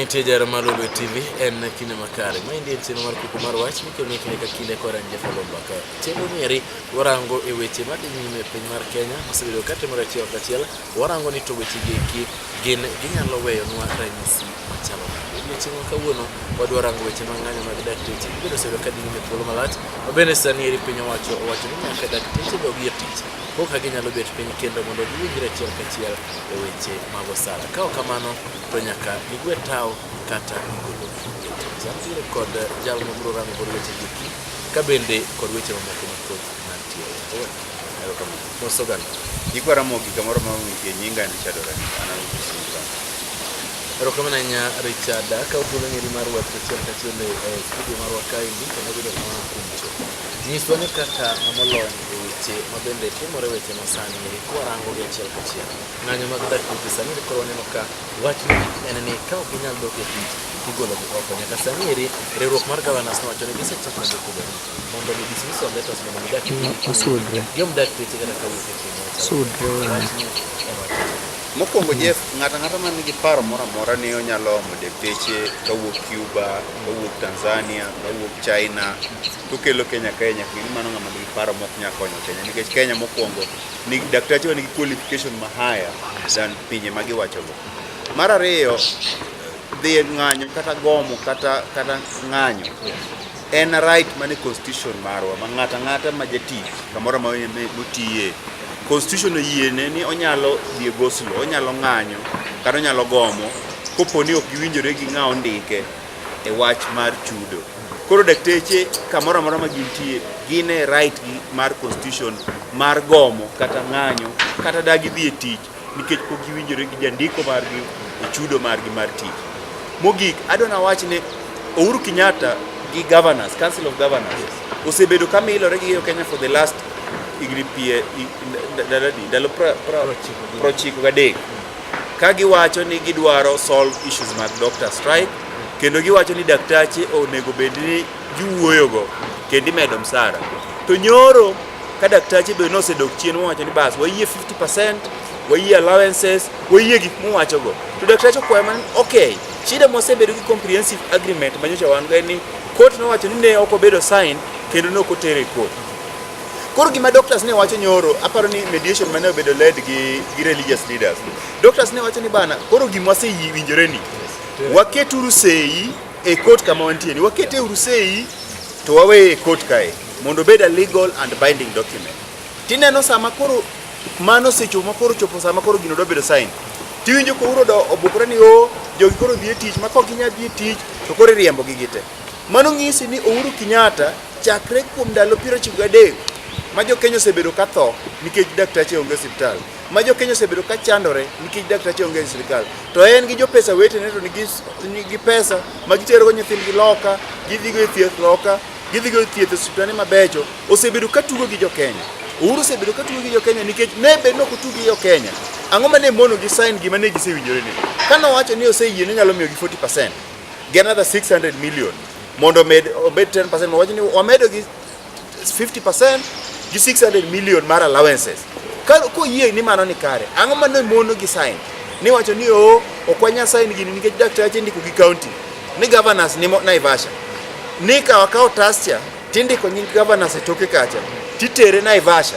intie jara mar Lolwe TV en kinde makare. Maendi en chenro mar kuku mar wach mikelo kinde ka kinde kod an Jeff Olumba. Ka chenro nieri warango e weche madhi nyime e piny mar Kenya osebedo ka timore achiel kachiel. Warango ni to weche gi eki gin ginyalo weyonwa ranyisi machalo nade. Odiochieng' ma kawuono wadwa rango weche mag ng'anyo mag dakteche. Gibedo osebedo ka dhi nyime thuolo malach. Ma bende sani eri piny owacho owacho ni nyaka dakteche dog e tich koka ginyalo bet piny kendo mondo giwinjre achiel kachiel e weche mag osara. Ka ok kamano to nyaka gigwe tawo kata igologi e tich. Antiere kod jal mabiro rango godo weche gi eki ka bende kod weche mamoko mathoth mantiere. Erokamano. Mos oganda. Nyikwa Ramogi kamoro ma untie, nyinga en Richard Orengo, an awuok Kisii. Erokamano ahinya Richard. Akawo thuolo nyeri mar wacho achiel kachiel e studio marwa kaendi kendo bedo kamano kuom chopo. Nyiswa ni kaka ng'ama olony e weche ma bende timore weche masani eri kwarango gi achiel kachiel. Ng'anyo mag dakteche sani eri koro waneno ka wach mogik en ni ka ok ginyal dok e tich tigologi oko. Nyaka sani eri riwruok mar governors nowacho ni gisechako ndiko barua mondo mi dismissal letters mondo mi dakteche Osudre. giom dakteche kata kawuok e piny machalo. Sudre. Wachni en wach Mokwongo Jeff, ng'ato ang'ata man gi paro moro amora ni onyalo omo dakteche kawuok Cuba, kawuok Tanzania, kawuok China, tokelo Kenya kae nyaka ng'e ni mano ng'ama nigi paro mok nyal konyo Kenya nikech Kenya mokwongo ni daktache wa nigi qualification ma higher than pinje ma giwachogo. Mar ariyo, dhi e ng'anyo kata gomo kata kata ng'anyo en right mane constitution marwa ma ng'ato ang'ata ma jatich kamoro ma motiye constitution oyiene ni onyalo dhi e go slow onyalo ng'anyo kata onyalo gomo kopo ni ok giwinjore gi ng'a ondike e wach mar chudo koro dakteche kamoro amora ma gintie gin e right gi mar constitution mar gomo kata ng'anyo kata dagi dhi e tich nikech pok giwinjore gi jandiko margi e chudo margi mar tich. Mogik, adwa nawach ni Uhuru Kenyatta gi governors, Council of Governors osebedo ka milore gi jo Kenya for the last higni pie ndalo adi? Ndalo 93 ka giwacho ni gidwaro solve issues mag doctor strike kendo giwacho ni daktache onego bed ni giwuoyogo kendo imedo msara. To nyoro ka daktache be nosedok chien mowacho ni bas wayie 50%, wayie allowances, wayie gik muwachogo. To daktache okwayo mana ni okay, shida mwasebedo gi comprehensive agreement manyocha wan go en ni court nowacho ni ne ok obedo signed kendo ne ok otere e court. Koro gima doctors ne wacho nyoro, aparo ni mediation mane obedo led gi religious leaders. Doctors ne wacho ni bana, koro gima wasewinjore ni waketuru sei e court kama wantie ni, wakete uru sei to waweye e court kae mondo obed a legal and binding document. Tineno sama koro mano osechopo ma koro chopo sama koro gino dwa bedo sign. Tiwinjo ka Uhuru obukore ni o jogi koro dhi e tich ma kok ginyal dhi e tich to koro iriembo gi gite. Mano ng'isi ni Uhuru Kenyatta chakre kuom ndalo 93 ma jo Kenya osebedo ka tho nikech daktache onge e osiptal, ma jo Kenya osebedo ka chandore nikech daktache onge e sirkal, to en gi jopesa wetene to nigi pesa ma giterogo nyithindgi loka, gidhigo e thieth loka, gidhigo e thieth e osiptande mabecho, osebedo ka tugo gi jo Kenya. Uhuru osebedo ka tugo gi jo Kenya nikech ne bed ni ok otug gi jo Kenya, ang'o mane mono gi sign gima ne gisewinjore ni? Ka nowacho ni oseyie ni onyalo miyogi 40% gi another 600 million mondo omed obed 10%, wacho ni wamedo gi 50% gi 600 million mar allowances. Ka koyie ni mano ni kare, ang'o mane mono gi sign? Ni wacho ni o ok wanyal sign gini nikech daktache ndiko gi county, ni governors ni Naivasha. Ni ka wakawo tax cha tindiko nying governors e toke kacha titere Naivasha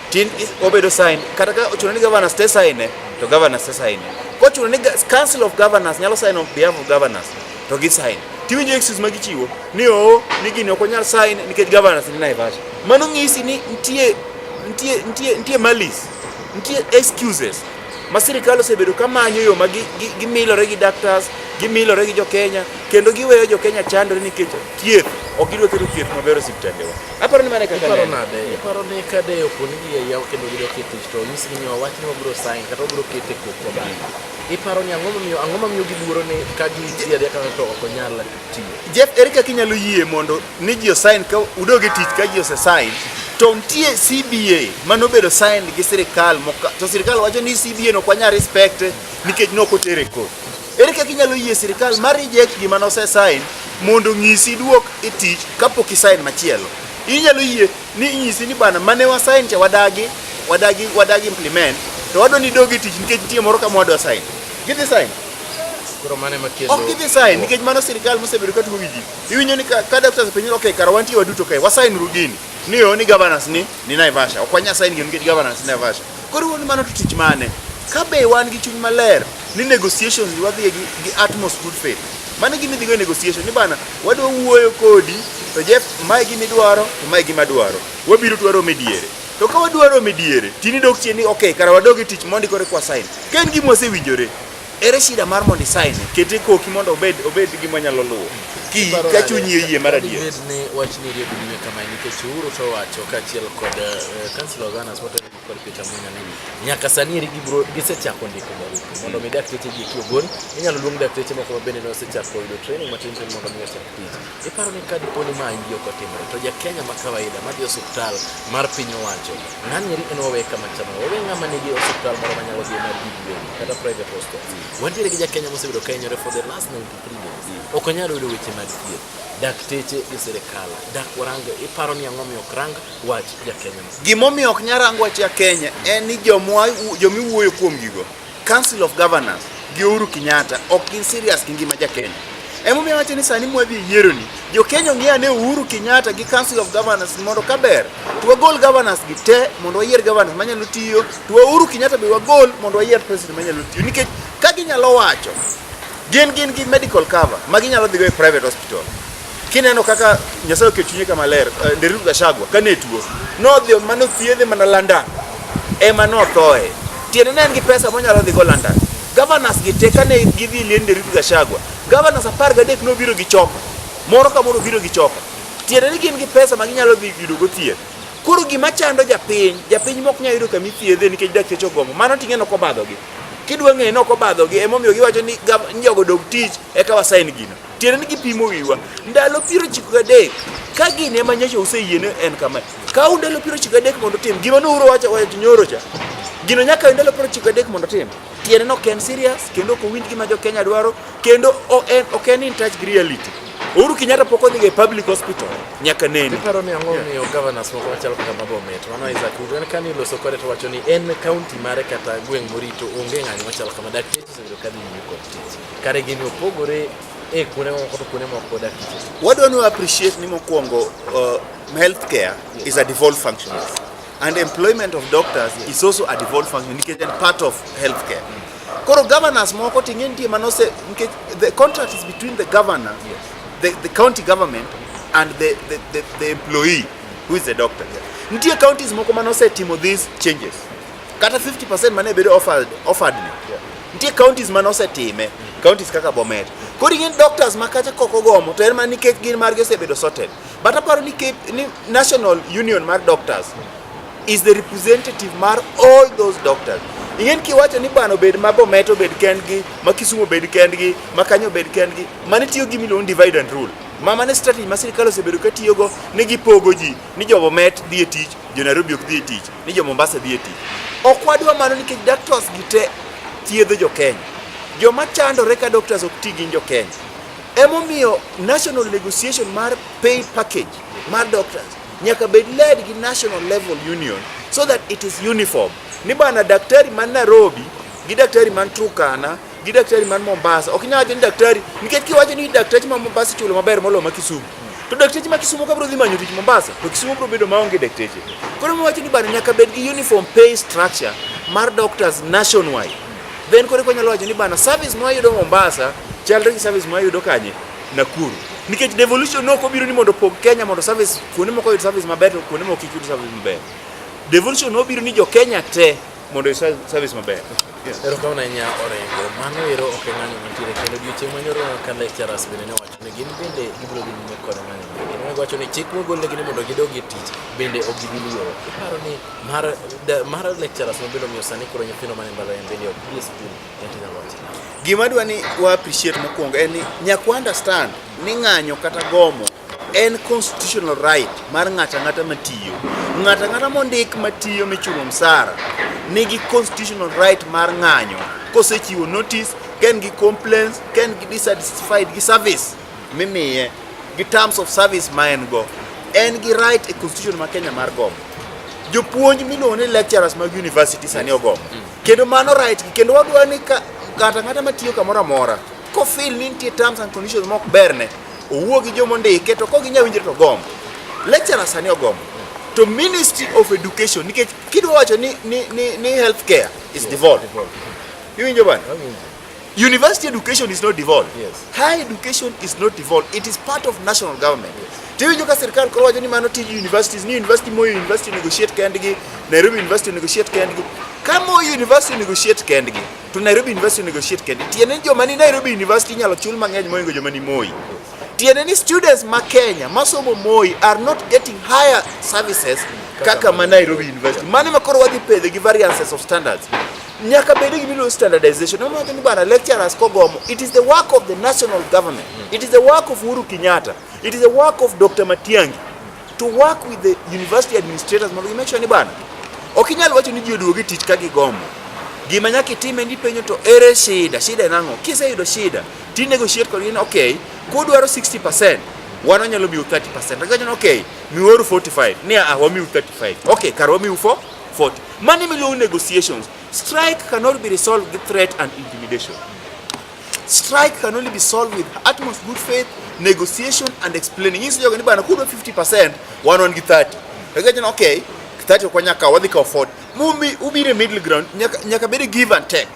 tin obedo sign kata ka ochuno ni governors te sign to governors te sign kochuno ni council of governors nyalo sign on behalf of governors to gi sign tiwinjo excuse ma gichiwo ni oo ni gini ok onyal sign nikech governors ni Naivasha mano ng'isi ni nitie malice nitie excuses ma sirikal osebedo ka manyo yo ma gimilore gi doctors gimilore gi jo Kenya kendo giweyo jo Kenya chandore nikech thieth ok gidwa keto thieth maber e osiptandewa aparo ni mano e kaka Iparo neno. nade? Iparo ni ka de opo ni ji yaw kendo gidok e tich to onyisi ni wach ni wabiro sign kata wabiro kete kokwa bang'e. Iparo ni ang'o momiyo giluoro ni ka gidhi adhiya kamano to ok onyal tiyo? Jeff, ere kaka inyalo yie mondo ni ji osign ka udog e tich ka ji ose sign to nitie CBA manobedo signed gi sirikal to sirikal wacho ni CBA no ok wanyal respect nikech nok otere e court. Ere kaka inyalo yie sirikal mar reject gima nose sign mondo ng'isi duok e tich kapok i sign machielo? Inyalo yie ni inyisi ni bana mane wa sign cha wadagi wadagi wadagi implement to wadwa ni idog e tich nikech nitie moro kama wadwa sign. Gidhi sign. Koro mano ema kelo Ok gidhi sign nikech mano sirikal mosebedo ka tugo gi ji. Iwinjo ni ka doctors penjo okay kara wantie waduto kae wasign uru gini. Ni yo ni governors ni Naivasha. Ok wanyal sign gini nikech governors ni Naivasha. Koro iwuo ni mano to tich mane? Ka be wan gi chuny maler ni negotiations gi wadhiye gi utmost good faith. Mano e gima idhigo e negotiation ni bana wadwa wuoyo kodi to Jeff mae gima idwaro to mae gima adwaro. Wabiro to waromo e diere. To ka wadwa romo e diere, tini dok chien ni okay kara wadog e tich mondi kore kwa sign. Ka en gima wasewinjore, ere shida mar mondo isign? Kete koki mondo obed gima nyalo luwo. Ki Iparo ka nade? chunyi oyie mar adier. Dibed ni wachni iriyo dhi nyime kamae nikech Uhuru to owacho kaachiel kod Council of Governors motelo kod Peter Munya ni nyaka sani eri gibro gisechako ndiko barupe mondo mi dakteche gi eki ogol. Inyalo luong dakteche moko ma bende ne osechako yudo training matin tin mondo mi ochak tich. Iparo ni ka dipo ni ma endi ok otimore to ja Kenya ma kawaida madhi e osuptal mar piny owacho ng'ani eri en wawe kama chama wawe ng'ama nigi osuptal moro manyalo dhi mar ji giwegi kata private hospitals. Wantiere gi ja Kenya mosebedo ka hinyore for the last 93 days. Ok onyal yudo weche mag thieth. Dakteche gi sirikal dak warang iparo ni ang'o miyo ok rang wach ja Kenya ma Gimomiyo ok nyal rang wach ya Kenya en ni jomiwuoyo kuom gigo, Council of Governors gi Uhuru Kenyatta ok gin serious gi ngima ja Kenya. Emomiyo awacho ni sani mwadhi e yiero ni, jo Kenya ong'e ane Uhuru Kenyatta gi Council of Governors mondo kaber to wagol governors gi te mondo wayier governors manyalo tiyo, to Uhuru Kenyatta be wagol mondo wayier president manyalo tiyo. Nikech ka ginyalo wacho, gin gi medical cover ma ginyalo dhigo e private hospital. Kineno kaka Nyasaye oketo chunye kama ler, Nderitu Gachagua kane tuo, nodhi mano thiedhe mana London, ema nothoe. Tiende ne en gi pesa monyalo dhigo London. Governors gi te kane gidhi liend Nderitu Gachagua, governors 13 nobiro gi chopa. Moro ka moro obiro gi chopa. Tiende ni gin gi pesa ma ginyalo dhi yudo go thieth. Koro gima chando japiny, japiny mok nyal yudo kama ithiedhe nikech dakteche ogomo. Mano ting'e nok obadhogi. Kidwa ng'eyo ni ok obadhogi, emomiyo giwacho ni jogo dog tich eka wasign gino. Tiende ni gipimo wiwa. Ndalo 93 ka gini ema nyocha useyiene en kama. Kaw ndalo 93 mondo otim. Gima ne Uhuru wacho nyoro cha. Gino nyaka ndalo 93 mondo otim. Tiende ni ok en serious kendo ok owinj gima jo Kenya dwaro kendo ok en in touch gi reality. Uhuru Kenyatta pok odhi e public hospital nyaka nene. Iparo ni ang'o miyo governors moko machalo kaka Bomet, mano Isaac Ruto, en kane iloso kode to wacho ni en county mare kata gweng' morito onge ng'anyo machalo kama dakteche osebedo ka dhi nyime kod tich. Kare gini opogore e kuonde moko to kuonde moko dakteche. Wadwa ni appreciate ni mokwongo healthcare is a devolved function. And employment of doctors is also a devolved function nikech en part of healthcare. Koro governors moko ting'e nitie manose nikech the contract is between the governor, the county government and the employee who is the doctor. Nitie counties moko manosetimo these changes. Kata 50% mane bedo offered ni. Nitie counties manosetime, counties kaka Bomet. Koro ing'e ni doctors ma kacha kok ogomo to en mana nikech gin margi osebedo sorted. But aparo ni, ni National Union mar Doctors is the representative mar all those doctors. Ing'e ni kiwacho ni bana obed ma Bomet obed kendgi, ma Kisumu obed kendgi, ma Kanye obed kendgi, mano tiyo gi miluongo ni divide and rule. Ma mano strategy ma sirikal osebedo ka tiyogo ni gipogo ji ni jo Bomet dhi e tich, jo Nairobi ok dhi e tich, ni jo Mombasa dhi e tich. Ok wadwa mano nikech doctors gi te thiedho jo Kenya. Joma chandore ka doctors ok ti gin jo Kenya. Emomiyo national negotiation mar pay package mar doctors nyaka bed led gi national level union so that it is uniform. Ni bana daktari man Nairobi gi daktari man Turkana gi daktari man Mombasa ok inyal wacho ni daktari nikech kiwacho ni dakteche ma Mombasa ichulo maber moloyo ma Kisumu to dakteche ma Kisumu ka biro dhi manyo tich Mombasa to Kisumu biro bedo maonge dakteche. Koro miwacho ni bana nyaka bed gi uniform pay structure mar doctors nationwide. Then koro wanyalo wacho ni bana service mwayudo Mombasa chalre gi service mwayudo kanye Nakuru. Nikech devolution nok obiro ni mondo opog Kenya mondo service kuonde moko oyud service maber to kuonde moko kik yud service maber. Devolution nobiro ni jo Kenya te mondo oyud service maber. Erokamano ahinya Orengo. Mano ero ok e ng'anyo mantiere kendo odiochieng' manyoro ka lecturers bende ne owacho ni gin bende gibiro dhi nyime kod ng'anyo margi. Ne giwacho ni chik mogolnegi ni mondo gidog e tich bende ok gibi luoro. Iparo ni mar lecturers ma bende omiyo sani koro nyithindo mane mbalariany bende ok dhi e skul en to inyalo wacho nang'o? Gima adwa ni wa appreciate mokwongo en ni nyaka wa understand ni ng'anyo kata gomo en constitutional right mar ng'ato ang'ata matiyo. Ng'ato ang'ata mondik matiyo michulo msara nigi constitutional right mar ng'anyo kosechiwo notice, ka en gi complaints, ka en gi dissatisfied gi service mimiye, gi terms of service ma en go. En gi right e constitution ma Kenya mar gomo. Jopuonj miluongo ni lecturers mag university sani ogomo. Kendo mano right gi, kendo wadwa ni ng'ato ang'ata matiyo kamoro amora Kofeel ni nitie terms and conditions mok berne, owuo gi joma ondike to kok ginyal winjore to ogomo. Lecturer sani ogomo. To Ministry of Education nikech kidwa wacho ni healthcare is devolved. Devolved. Iwinjo bana? Awinjo. University education is not devolved. Yes. Higher education is not devolved. It is part of national government. Tiwinjo ka sirkal koro wacho ni mano tij universities, ni university Moi University negotiate kendgi, Nairobi University negotiate kendgi. Ka Moi University negotiate kendgi, to Nairobi University negotiate kendgi. Tiende ni joma ni Nairobi University inyalo chul mang'eny mohingo joma ni Moi. Tiende ni students ma Kenya masomo Moi are not getting higher services kaka ma Nairobi University. Mano ema koro wadhi pedho gi variances of standards. Nyaka bed gi gimiluongo standardization. Ema wacho ni bana lecturers kogomo, it is the work of the national government. It is the work of Uhuru Kenyatta. It is the work of Dr. Matiang'i to work with the university administrators mondo gi make sure ni bana ok inyal wacho ni ji oduogi tich ka gigomo. Gima nyaka itim en ipenjo to ere shida, shida en ang'o? Kiseyudo shida, ti negotiate kodgi ni okay, kudwaro 60%, wan wanyalo miu 30%. To giwacho ni okay, miwauru 45. Ni ah, wamiu 35. Okay, kar wamiu 40. Mano emiluongo ni negotiations. Strike cannot be resolved with threat and intimidation. Strike can only be solved with utmost good faith, negotiation and explaining. Nyiso jogo ni bana kudwa 50%, wan wan gi 30. To giwacho ni okay, 30 ok wanyal kawo, wadhi kawo 40. Mumi ubiro e middle ground, nyaka bed give and take.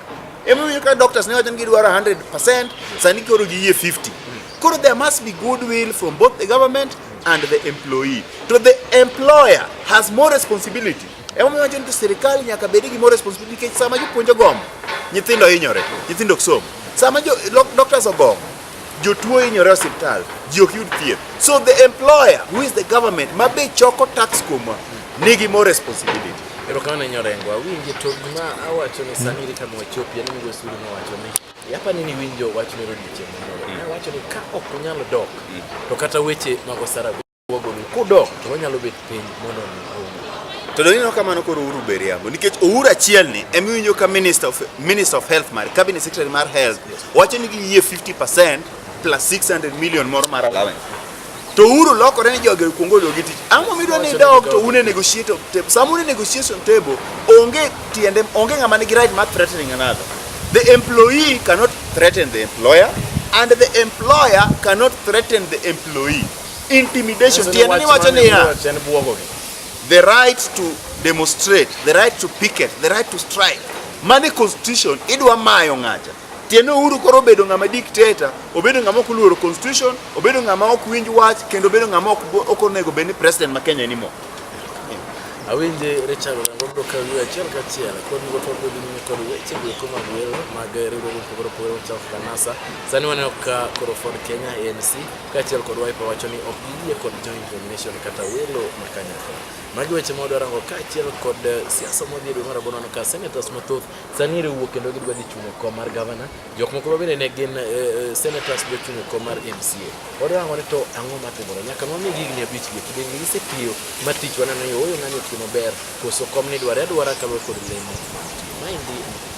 Emomiyo ka doctors ne wacho ni gidwaro 100%, sani koro giyie 50. Koro there must be goodwill from both the government and the employee. To the employer has more responsibility. Emomiyo wacho ni to sirikal nyaka bed gi more responsibility nikech sama jopuonj ogomo, nyithindo hinyore, nyithindo ok som. Sama jo doctors ogomo, jotuo hinyore e osiptal, ji ok yud thieth. So the employer, who is the government, ma be choko tax kuomwa, nigi more responsibility. Erokamano ne Nyorengo, awinji to gima awacho ni sani eri kama wachopie ni migosi Uhuru nowacho ni yapa ni niwinjo wach mero odiochieng' manyoro. Ne wacho ni ka ok unyal dok to kata weche mag osara wagolo kudok to wanyalo bet piny mondo mi To donge ineno kamano koro Uhuru be riambo nikech Uhuru achiel ni emiwinjo ka Minister of Health mar Cabinet Secretary mar Health wacho ni giyie 50% plus 600 million moro mar allowance. To Uhuru lokore ni jogi kuongo oduogi tich. Ang'o midwa ni dog to un e negotiation table. Sama un e negotiation table onge tiende onge ng'ama nigi right mar threatening another. The employee cannot threaten the employer and the employer cannot threaten the employee. Intimidation tiende ni wacho niya en buogogi. the right to demonstrate, the right to picket, the right to strike. Mane constitution idwa mayo ng'acha. Tiende Uhuru koro obedo ng'ama dictator, obedo ng'ama ok oluoro constitution, obedo ng'ama ok winj wach, kendo obedo ng'ama ok onego bed ni president ma Kenya anymore. Awinje Richard Orengo biro kawo yweyo achiel kachiel kod nigo to wabiro dhi nyime kod weche goeko mag welo mag riwruoge mopogore opogore machalo kaka NASA. Sani waneno ka koro Ford Kenya, ANC kaachiel kod Wiper wacho ni ok giyie kod joint nomination kata welo ma kanyakla. Magi weche ma wadwa rango kaachiel kod siasa modhi e dwe mar aboro waneno ka senators mathoth sani ere wuok kendo gidwa dhi chung' e kom mar gavana. Jok moko ma bende ne gin senators dwa chung' e kom mar MCA. Wadwa rango ni to ang'o matimore. Nyaka nwami higni abich gi eki bende gisetiyo ma tich waneno ni ooyo ng'ani otiyo maber koso kom ni dware adwara kaluwore kod lemo mantie. Maendi en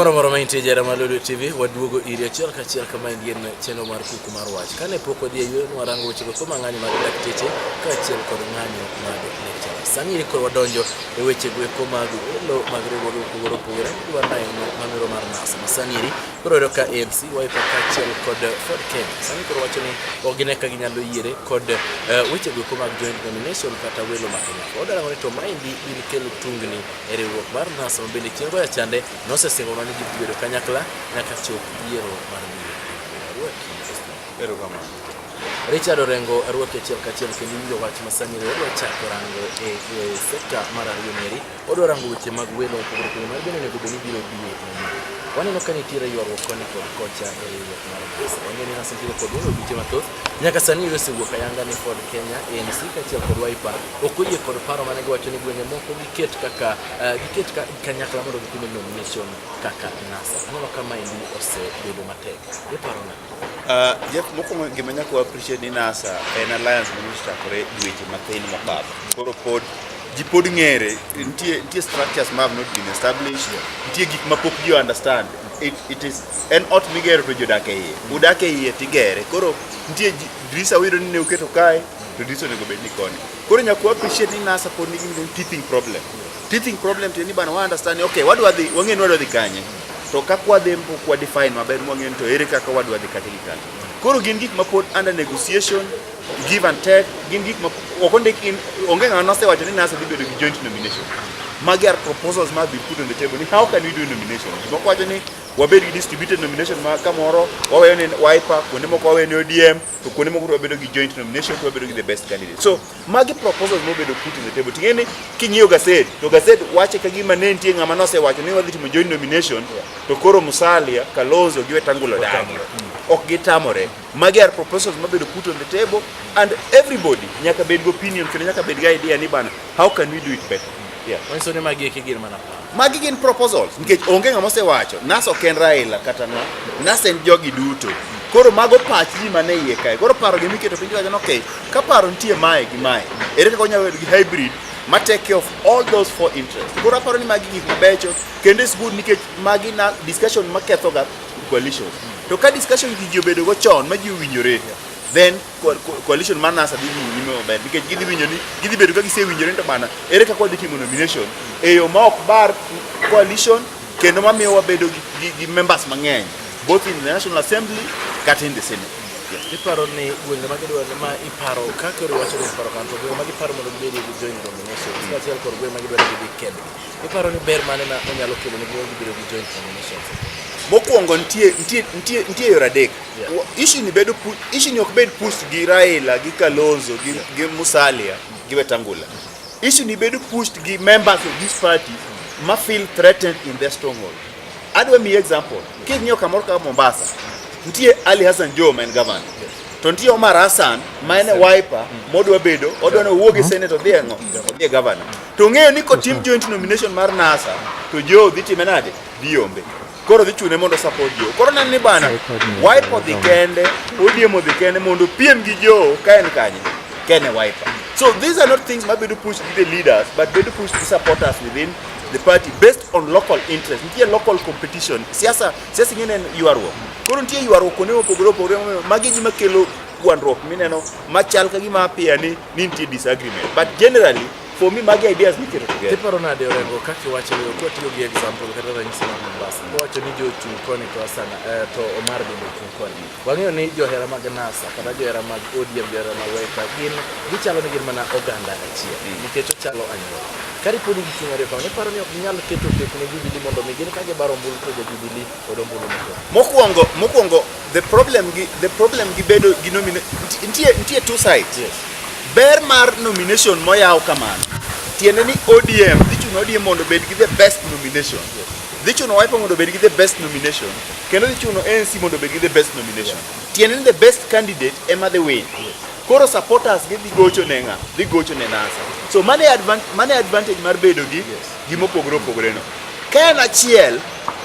Moro moro ma intie jara mar Lolwe TV waduogo iri achiel kachiel kama endi en chenro mar kuku mar wach. Kane pok wadhi e yweyo nwarango weche go ma ng'anyo mag dakteche kaachiel kod ng'anyo mag lecturers. Sani eri koro wadonjo e weche goeko mag welo mag riwruoge mopogore opogore midwa neno mamero mar NASA. Ma sani eri koro yudo ka ANC, Wiper kaachiel kod Ford Kenya. Sani koro wacho ni ok gine ka ginyalo yiere kod weche goeko mag joint nomination kata welo ma kanyakla. Wadwa rango ni to maendi biro kelo tungni e riwruok mar NASA ma bende chien kocha chande nosesingonwa ni gidhi bedo kanyakla nyaka chop yiero mar dwe. Arwaki. Erokamano. Richard Orengo arwaki achiel kachiel kendo iwinjo wach masani wadwa chako rango e sekta mar ariyo nieri. Wadwa rango weche mag welo mopogore opogore mar bende onego bed ni biro dwe manyien. Waneno ka nitiere ywaruok koni kod kocha e riwruok mar NASA. Wang'eyo ni NASA nitiere kod duond od buche mathoth. Nyaka sani osewuok ayanga ni Ford Kenya, ANC kaachiel kod Wiper ok oyie kod paro mane giwacho ni gwenge moko giket kaka giket kanyakla mondo gitim nomination kaka NASA. Aneno ka maendi osebedo matek. Iparo nang'o? Jeff, mokwongo gima nyaka wa appreciate ni NASA en alliance mane ochakore dweche mathin mokadho. Koro pod ji pod ng'ere, nitie structures ma have not been established, nitie gik ma pok ji understand. It is en ot migero to ji odak e iye. Udak e iye tigere. Koro nitie dirisa wiyudo ni ne uketo kae, to dirisa onego bed ni koni. Koro nyaka wa appreciate ni NASA pod nigi gima teething problem. Teething problem tiende ni bana wa understand ni okay, wadwa dhi, wang'e ni wadwa dhi kanye. To kaka wadhi pok wa define maber mwang'e ni to ere kaka wadwa dhi kacha gi kacha. Koro gin gik ma pod under negotiation, give and take, gin gik ma ok ondik in, onge ng'ama nosewacho ni NASA dhi bedo gi joint nomination. Magi are proposals ma have been put on the table ni how can we do nomination. Jomoko wacho ni wabed gi distributed nomination ma kamoro waweyo ne Wiper, kuonde moko waweyo ne ODM, to kuonde moko to wabedo gi joint nomination to wabedo gi the best candidate. So magi proposals mobedo put in the table. Ting'e ni king'iyo gazet, to gazet wache ka gima ne nitie ng'ama nosewacho ni wadhi timo joint nomination, to koro Musalia, Kalonzo gi Wetangula odagi. Ok gitamore. Magi are proposals mabedo put on the table and everybody nyaka bed gi opinion kendo nyaka bed gi idea ni bana how can we do it better. Yeah. Manyiso ni magi eki gin mana paro. Magi gin proposals nikech onge ng'ama osewacho NASA ok en Raila kata ng'a NASA en jogi duto koro mago pach ji mane iye kae koro paro gi miketo piny tiwacho ni okay ka paro nitie mae gi mae ere kaka wanyalo bedo gi hybrid ma take care of all those four interests koro aparo ni magi gik mabecho kendo is good nikech magi na discussion maketho ga coalitions to ka discussion gi ji obedo go chon ma ji owinjore then coalition mar NASA dhi nyime maber nikech gidhi winjo ni gidhi bedo ka gisewinjore ni to bana ere kaka wadhi timo nomination e yo ma ok bar coalition kendo mamiyo wabedo gi members mang'eny both in the National Assembly kata in the Senate. Yeah. Iparo ni gwenge ma gidwaro ma iparo kaka iwacho ni iparo kanto gwenge ma giparo mondo gibed gi joint nomination kaachiel kod gwenge ma gidwaro gidhi kendgi. Iparo ni ber mane ma onyalo kelo ne gwenge gibedo gi joint nominations? Mokwongo nitie yore adek. Issue ni bedo issue ni ok bed pushed gi Raila gi Kalonzo gi Musalia gi Wetangula. Issue ni bedo pushed gi members of this party ma feel threatened in their stronghold. Adwa miyi example. King'iyo kamoro kaka Mombasa, nitie Ali Hassan Joho ma en governor. To nitie Omar Hassan ma en e Wiper modwa bedo, odwa ni owuog e Senate odhi e ng'o? Odhi e governor. To ong'eyo ni kotim joint nomination mar NASA, to Joho dhi time nade? Dhi yombe. Koro dhi chune mondo support Joho. Koro neno ni bana, Wiper odhi kende, ODM odhi kende mondo piem gi Joho ka en kanye? Ka en e Wiper. So these are not things ma bedo pushed gi the leaders, but bedo pushed gi supporters within the party based on local interest. Nitie local competition. Siasa, siasa ing'e ni en ywaruok. Koro nitie ywaruok kuonde mopogore opogore momiyo magi e gima kelo gwandruok mineno machal ka gima appear ni nitie disagreement. But generally, for me magi ideas miketo together. Tiparo nade Orengo kaka iwacho ni kwatiyo gi example kata ranyisi mar Mombasa. Owacho ni jo ochung' koni to Hassan to Omar bende ochung' koni. Wang'eyo ni johera mag NASA kata johera mag ODM, johera mag Wiper gin gichalo ni gin mana oganda achiel nikech ochalo anyuola. Ka dipo ni gichung' ariyo kama, iparo ni ok ginyal keto pek ne Jubilee mondo mi gin ka gibaro ombulu to jo Jubilee od ombulu mathoth. Mokwongo the problem gi bedo gi nitie two sides. Yes. Ber mar nomination moyaw kamano tiende ni ODM dhi chuno ODM mondo obed gi the best nomination. Dhi chuno Wiper mondo obed gi the best nomination kendo dhi chuno ANC mondo obed gi the best nomination. Tiende ni the best candidate ema dhi win. Koro supporters gi dhi gocho ne ng'a? Dhi gocho ne NASA. So mane advantage mar bedo gi gimopogore opogore no. Ka en achiel,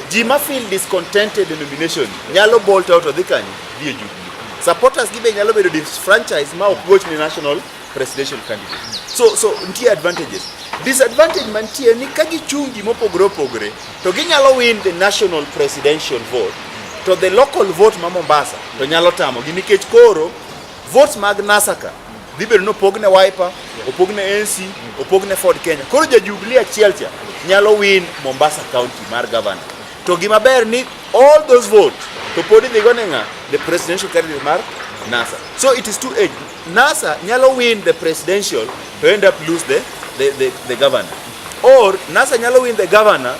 ji ma feel discontented e nomination nyalo bolt out odhi kanye? Dhi e Jubilee. Supporters gi be nyalo bedo disfranchised ma ok goch ne national presidential candidate. So nitie advantages. Disadvantage mantie ni ka gichung' ji mopogore opogore to ginyalo win the national presidential vote to the local vote ma Mombasa to nyalo tamogi nikech koro votes mag NASA ka dhi bedo ni opog ne Wiper, opog ne ANC, opog ne Ford Kenya. Koro ja Jubilee achiel cha nyalo win Mombasa County mar governor. To gima ber ni all those votes to pod idhi go ne ng'a? The presidential candidate mar NASA. So it is two edge. NASA nyalo win the presidential to end up lose the governor. Or NASA nyalo win the governor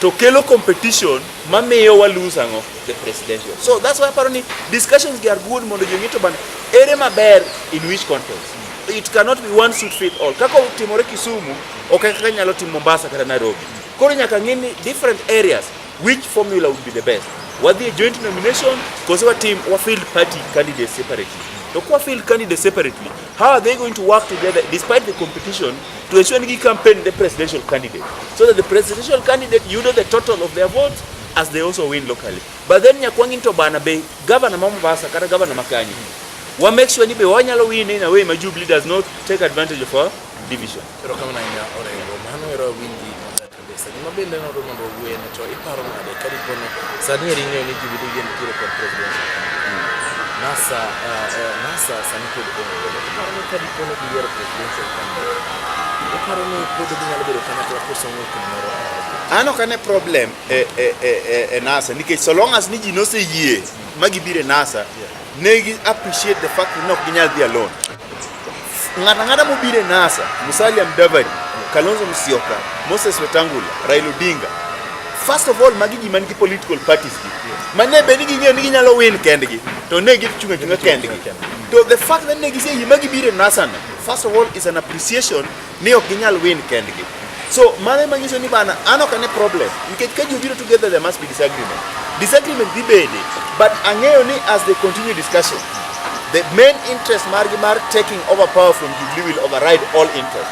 to kelo competition mamiyo wa lose ang'o? The presidential. So that's why aparo ni discussions gi are good mondo ji ong'e to bana ere maber in which context. It cannot be one suit fit all. Kaka otimore Kisumu, ok e kaka nyalo timo Mombasa kata Nairobi. Koro nyaka ng'i ni different areas. Which formula would be the best? Wadhi e joint nomination koso watim wa field party candidates separately? To kwa field candidates separately, how are they going to work together despite the competition to ensure ni gi campaign the presidential candidate so that the presidential candidate yudo the total of their votes as they also win locally? But then nyakwangi to bana be governor ma Mombasa kata governor ma Kanye, wa make sure ni be wanyalo win in a way ma Jubilee does not take advantage of our division. Erokamano ahinya, Orengo. Mano ero winji maber kabisa. Gima bende nodwa mondo wawuoye ni to iparo nade ka dipo ni sani eri ing'eyo ni Jubilee gin nitiere kod presidential candidate. NASA sani pod onge godo. Iparo ni ka dipo ni giyiero presidential candidate, iparo ni pod ginyalo bedo kanyakla koso ng'uk moro amora? An ok ane problem e NASA nikech so long as ni ji noseyie ma gibiro e NASA, ne gi appreciate the fact ni ok ginyal dhi alone. Ng'ato ang'ata mobiro e NASA, Musalia Mudavadi, Kalonzo Musyoka, Moses Wetangula, Raila Odinga, first of all, magi ji man gi political parties gi ma ne bed ni ging'eyo ni ginyalo win kendgi to ne gichung' achung'a kendgi. To the fact that ne giseyie ma gibiro e NASA no, first of all, is an appreciation ni ok ginyal win kendgi. So mano ema nyiso ni bana an ok ane problem nikech ka ji obiro together, there must be disagreement. Disagreement dhi bede, but ang'eyo ni as they continue discussion, the main interest margi mar taking over power from Jubilee will override all interest.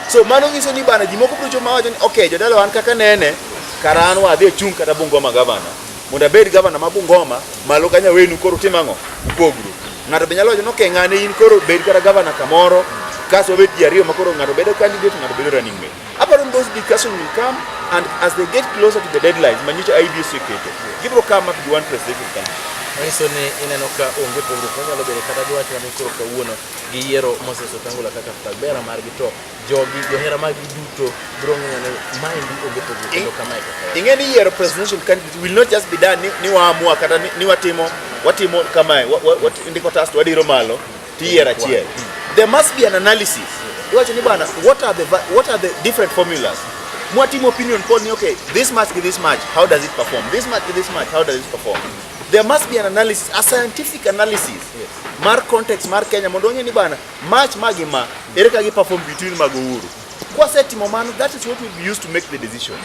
So mano nyiso ni bana ji moko biro chopo mawacho ni, "Okay, jodala, an kaka nene kara an wadhi achung' kata Bungoma governor mondo abed governor ma Bungoma malo kanyo wenu koro utim ang'o upogru." Ng'ato be nyalo wacho ni, "Okay, ng'ane in koro bed kata governor kamoro kasto wabet ji ariyo ma koro ng'ato bedo candidate, ng'ato bedo running mate." Aparo ni those discussions will come, and as they get closer to the deadlines manyocha IEBC oketo, gibiro come up with one presidential candidate. Manyiso ni ineno ka onge pogruok manyalo bedo kata giwacho ni koro kawuono giyiero Moses Wetangula kaka flag bearer margi, to jogi johera maggi duto biro ng'eyo ni maendi onge pogruok kendo kamae kaka en. Ing'e ni yiero presidential candidate will not just be done ni waamua kata ni watimo kamae, ndiko tas to wadiro malo tiyiero achiel. There must be an analysis. Iwacho ni bana, what are the different formulas mwatimo opinion poll ni, okay, this much gi this much, how does it perform? This much gi this much, how does it perform? There must be an analysis, a scientific analysis mar context mar Kenya mondo ong'e ni bana match ma gi ma ere ka gi perform between mag Uhuru. Kwasetimo mano, that is what will be used to make the decision.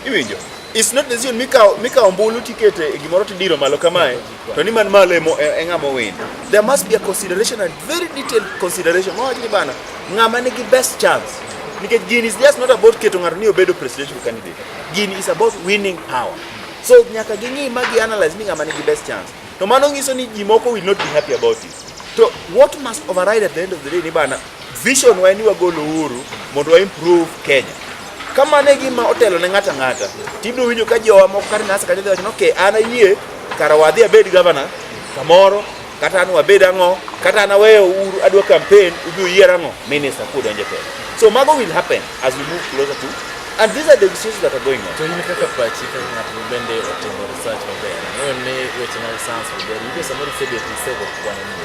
Iwinjo? It's not decision mikawo ombulu tikete e gimoro tidiro malo kamae to ni man malo e ng'ama win. There must be a consideration and very detailed consideration mawach ni bana ng'ama nigi best chance, nikech gini is just not about keto ng'ato ni obedo presidential candidate. Gini is about winning power, so nyaka ging'i ma gi analyze ni ng'ama nigi best chance. To mano nyiso ni ji moko will not be happy about it. To what must override at the end of the day ni bana vision wa en ni wagolo Uhuru mondo wa improve Kenya. Kamano e gima otelo ne ng'ato ang'ata. Tibiro winjo ka jowa moko kata NASA kacha dhi wacho ni, "Okay, an ayie kara wadhi abed governor kamoro, kata an wabed ang'o, kata an aweyo Uhuru, adwa campaign, ubi uyier ang'o minister kudonjo e telo." So mago will happen as we move closer to, and these are the decisions that are going on. To in kaka pachi, kaka ng'at ma bende otimo research maber, ng'eyo ni weche mag science maber, nitie samoro isebet isego kwan ni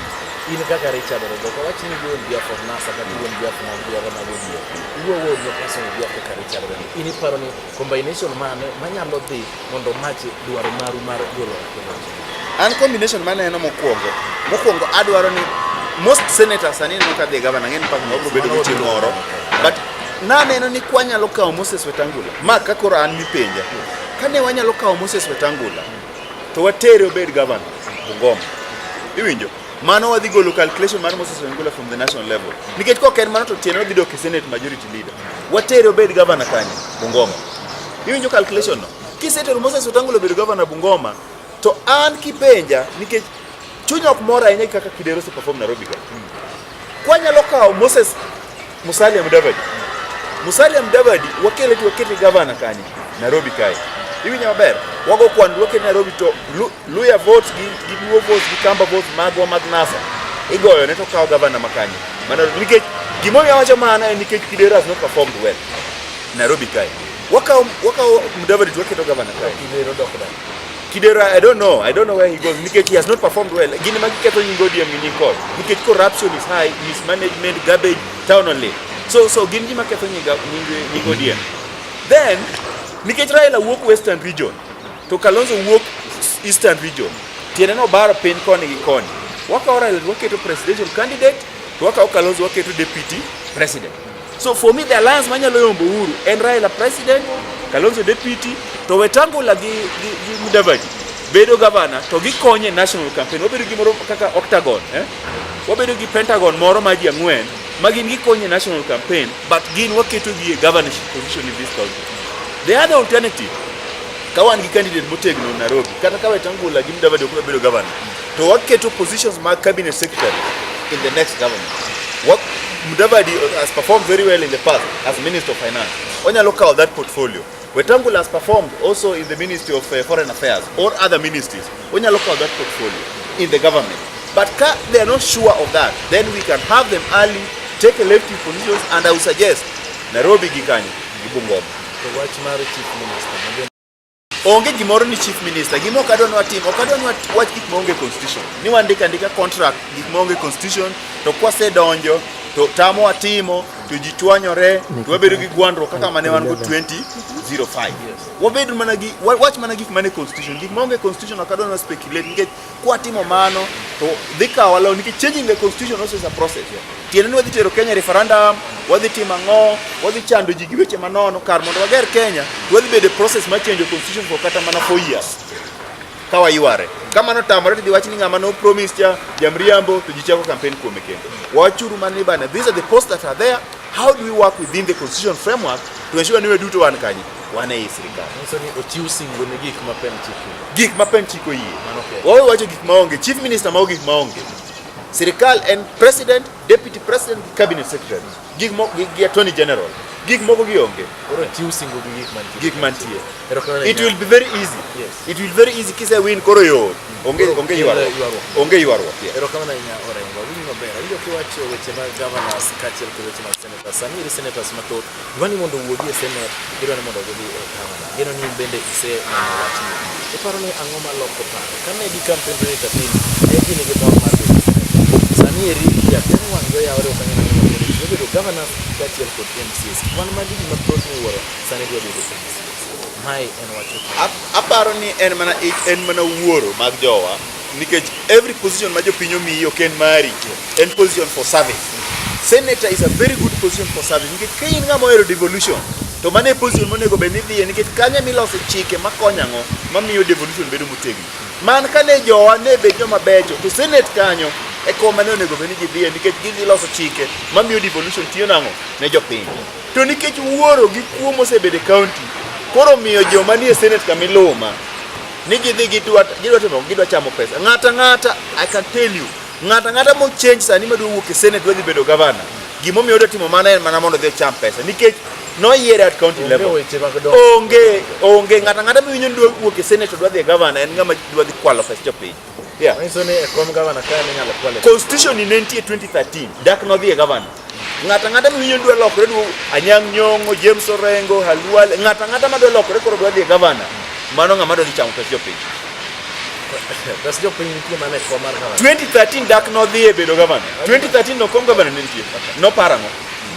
in kaka Richard Orengo, ok awach ni iwuo on behalf of NASA kata iwuo on behalf mag johera mag ODM, iwuo on your personal behalf. Kaka Richard Orengo, in iparo ni combination mane manyalo dhi mondo match dwaro maru mar golo oko loch? An combination maneno mokwongo adwaro ni most senators sani neno ka dhi governor ng'eni pak wabiro bedo gi chieng' moro, but naneno ni kwanyalo kawo Moses Wetangula ma ka koro an mipenja kane wanyalo kawo Moses Wetangula to watere obed governor Bungoma, iwinjo, mano wadhi golo calculation mar Moses Wetangula from the national level, nikech kok en mano to tiende odhi dok e Senate majority leader. Watere obed governor kanye? Bungoma. Iwinjo calculation no? Kisetero Moses Wetangula obedo governor Bungoma, to an kipenja, nikech chunya ok mor ahinya gi kaka Kidero ose perform Nairobi ka, kwanyalo kawo Moses Musalia Mudavadi, Musalia Mudavadi wakele to wakete governor kanye? Nairobi kae. Iwinjo maber? Wago kwan wakete Nairobi to Luya votes gi Luo votes gi Kamba votes magwa mag NASA igoyo ne to kawo governor makanye? Ma Nairobi. Nikech gimomiyo awacho mano en nikech Kidero has not performed well Nairobi kae. Wakawo Mudavadi to waketo governor kae. Kidero dok dala. Kidero, I don't know. I don't know where he goes. Nikech he has not performed well. Gini ma giketho nying ODM gi nying CORD. Nikech corruption is high, mismanagement, garbage, town only. So gin gima ketho nying ODM. Then, nikech Raila wuok Western Region, to Kalonzo wuok Eastern Region, tiende no baro piny koni gi koni. Wakawo Raila to waketo presidential candidate, to wakawo Kalonzo waketo deputy president. So for me, the alliance manyalo yombo Uhuru en Raila president, Kalonzo deputy, to Wetangula gi Mudavadi bedo governor to gikonye e national campaign. Wabedo gi moro kaka octagon, eh? Wabedo gi pentagon moro ma ji ang'wen ma gin gikonye e national campaign, but gin waketo gi e governorship position in this country. The other alternative, ka wan gi candidate motegno Nairobi, kata ka Wetangula gi Mudavadi ok bedo governor, to waketo positions mag cabinet secretary in the next government. What Mudavadi has performed very well in the past as Minister of Finance. Onyalo kawo that portfolio. Wetangula has performed also in the Ministry of Foreign Affairs or other ministries. Onyalo kawo that portfolio in the government. But ka they are not sure of that, then we can have them early, take elective positions, and I would suggest Nairobi gi kanye, gi Bungoma. To wach mar chief minister ma bende Onge gimoro ni chief minister. Gima ok adwa ni watim, ok adwa ni wach gik maonge constitution, ni wandiko andika contract gik maonge constitution, to kwasedonjo to tamo watimo to ji chwanyore to wabedo gi gwandruok kaka mane wan go 2005. Wabed mana gi wach mana gik mane constitution. Gik maonge constitution ok adwa ni wa speculate, nikech kwatimo mano to dhi kawo law, nikech changing the constitution also is a process. Tiende ni wadhi tero Kenya referendum, wadhi timo ang'o, wadhi chando ji gi weche manono. Kar mondo wager Kenya to wadhi bedo e process mar change constitution for kata mana 4 years ka wayware. Ka mano tamore to idhi wach ni ng'ama no promise cha jamriambo, to ji chako campaign kuome kendo. Wachuru mana ni bana, these are the posts that are there. How do we work within the constitution framework to ensure ni waduto wan kanye, wan ei sirikal? Nyiso ni ochiw singo ne gik ma pen chik. Gik ma pen chik oyie. Mano kende. Wawe wacho gik maonge. Chief minister mago gik maonge. Sirikal en president, deputy president gi cabinet secretary, gik moko gi attorney general. Gik moko gionge. Koro chiw singo gi gik mantie. Gik mantie. Erokamano It ahinya. will be very easy. It will be very easy kise win, koro yot, onge Koro onge kelo ywaruok. Ywaruok. Onge ywaruok, yeah. Erokamano ahinya, Orengo. Awinji maber. Awinjo kiwacho weche mag governors kaachiel kod weche mag senators. Sani eri senators mathoth dwa ni mondo owuogi e senate, gidwa ni mondo gidhi e governor. Geno ni in bende iseneno wachni. Iparo ni ang'o maloko paro? Kane gi campaign 2013, ne ji nigi mor mar bedo senator. Sani eri ji akia ni wang' gi oyawore, ok anyal neno maber. Ji obedo governors kaachiel kod MCAs. Kwan magi ji mathoth miwuoro sani dwa bedo MCAs. Mae en wach okang'. Aparo ni en mana ich, en mana wuoro mag jowa, nikech every position ma jopiny omiyi ok en mari, en position for service. Senator is a very good position for service, nikech ka in ng'ama ohero devolution to mano e position monego bed ni idhiye, nikech kanyo emilose chike makonyo ang'o, mamiyo devolution bedo motegno. Man kane jowa ne bed joma becho to senate kanyo e koma ne onego bed ni gidhiye, nikech gidhi loso chike mamiyo devolution tiyo nang'o ne jopiny. To nikech wuoro gi kuo mosebedo e county, koro miyo joma nie senate kamiluma ni gidhi gidwa timo, gidwa chamo pesa ng'ata ng'ata. I can tell you, ng'ata ng'ata mo change sani madwa wuok e senate dwa dhi bedo governor, gimomiyo odwa timo mano en mana mondo odhi ocham pesa, nikech noyiere at county Onge level. Weche mag dongo. Onge ng'ata ng'ata miwinjo ni dwa wuok e senate to dwa dhi e governor en ng'ama dwa dhi kwalo pes jopiny, yeah. Manyiso ni e kom gavana ka eminyalo kwale. Constitution ni ne nitie 2013, dak nodhi e governor. Ng'ata ng'ata miwinjo ni dwa lokore, dwa Anyang' Nyong'o, James Orengo, Halwale, ng'ata ng'ata madwa lokore koro dwa dhi e governor, mano ng'ama dwa dhi chamo pes jopiny. Pes jopiny nitie mana e kom mar gavana. 2013 dak nodhi e bedo governor. 2013 no kom governor ne nitie. Noparo ang'o?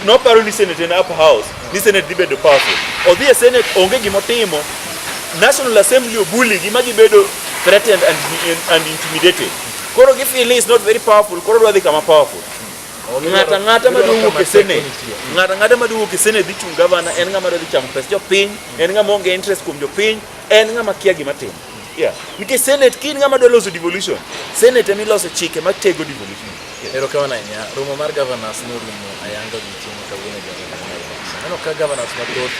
Noparo ni senate en upper house, ni senate dhi bedo powerful. Odhi e senate, onge gimotimo. National Assembly obully gi ma gibedo threatened and intimidated. Koro gi feel ni is not very powerful, koro dwa dhi kama powerful. Ng'ata ng'ata madwa wuok e senate, ng'ata ng'ata madwa wuok e senate dhi chung governor en ng'ama dwa dhi chamo pes jopiny, en ng'ama onge interest kuom jopiny, en ng'ama kia gima timo. Yeah. Nikech senate, ka in ng'ama dwa loso devolution, senate ema iloso chike matego devolution. Yeah. Erokamano ahinya. Romo mar governors ne orumo ayanga odiochieng' ma kawuono e gwenge mag Naivasha. Aneno ka governors mathoth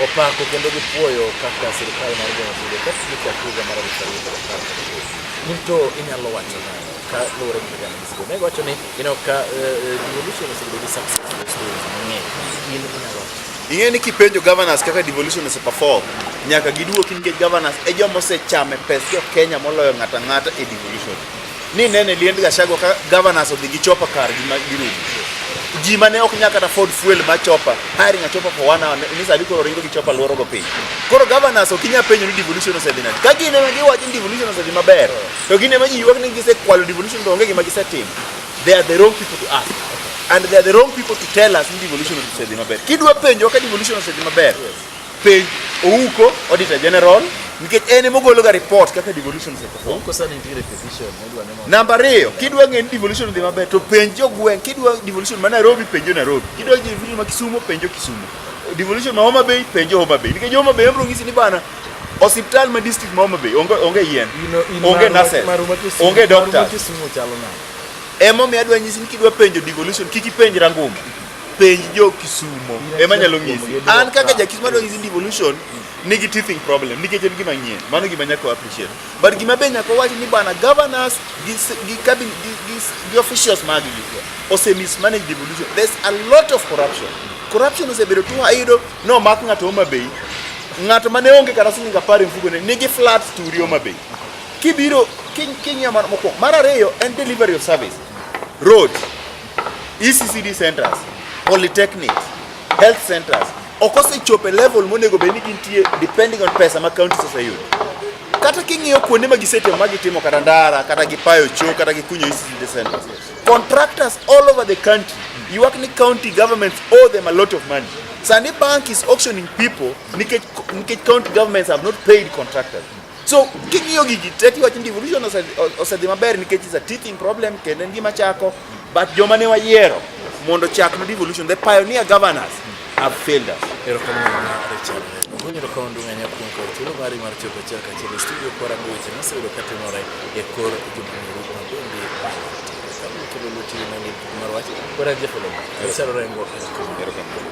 opako kendo gipuoyo kaka sirikal mar gweng' osebedo ka tiyo chakre higa mar 2018. In to inyalo wacho nang'o ka luwore gi kaka ne gisebedo? Ne giwacho ni ineno ka devolution osebedo gi successful stories mang'eny. In inyalo wacho. Ing'e ni kipenjo governors kaka devolution ose perform, nyaka giduoki, nikech governors e joma osechame pes jo Kenya moloyo ng'ato ang'ata e devolution. Ni nene liend Gachagua ka governors odhi gi chopa kargi ma girumo. Ji mane ok nyal kata afford fuel ma chopa, hiring a chopper for one hour, ni sani koro ringo gi chopa luoro go piny. Koro governors ok inyal penjo ni devolution osedhi nade. Ka gin ema giwacho ni devolution osedhi maber, to gin ema ji ywak ni gisekwalo devolution to onge gima gisetimo. They are the wrong people to ask. And they are the wrong people to tell us ni devolution osedhi maber. Kidwa penjo ka devolution osedhi maber, penj Ouko, Auditor General, nikech en ema ogolo ga report kaka devolution oseperform. Ouko sani nitiere petition midwa ni mondo Namba ariyo, kidwa ng'e ni devolution odhi maber, to penj jogweng'. Kidwa devolution ma Nairobi, penjo Nairobi. Kidwa devolution ma Kisumu, penjo Kisumu. Devolution ma Homa Bay, penj jo Homa Bay. Nikech jo Homa Bay biro nyisi ni bana osiptal ma district ma Homa Bay onge onge yien. Onge nurses. Onge doctors. Kisumu chalo nade? Emomiyo adwa nyisi ni kidwa penjo devolution kik ipenj Ranguma. Penj jo Kisumo. Ema nyalo nyisi. An kaka ja Kisumo adwa nyisi ni devolution nigi teething problem nikech en gima nyien. Mano gima nyaka wa appreciate. But gima be nyaka wach ni bana governors gi gi cabinet gi officials mag gi ose mismanage devolution. There's a lot of corruption. Corruption osebedo tuo ayudo no mak ng'ato Homa Bay. Ng'ato mane onge kata siling 10 e mfuko ne nigi flat turi Homa Bay. Kibiro king'iyo mano mokwongo. Mar ariyo en delivery of service. Road, ECCD centers, polytechnics, health centers. Ok osechopo e level monego bed ni gintie depending on pesa ma counties oseyudo. Kata king'iyo kuonde ma gisetimo ma gitimo kata ndara, kata gipayo choo, kata gikunyo ECCD centers. Contractors all over the country ywak ni county governments owe them a lot of money. Sani bank is auctioning people nikech county governments have not paid contractors. So king'iyo gigi te tiwacho ni devolution osedhi maber nikech is a teething problem kendo en gima chako but joma ne wayiero mondo chak no devolution the pioneer governors have failed us. Erokamano ahinya Richard. Ogonyo erokamano duong' ahinya kuom kawo thuolo mari mar chopo achiel kachiel e studio kwarango weche mosebedo katimore e kor juma ma bende kendo luo TV mangin mar wach kod an Jeff Oloo. Richard Orengo, erokamano. Erokamano.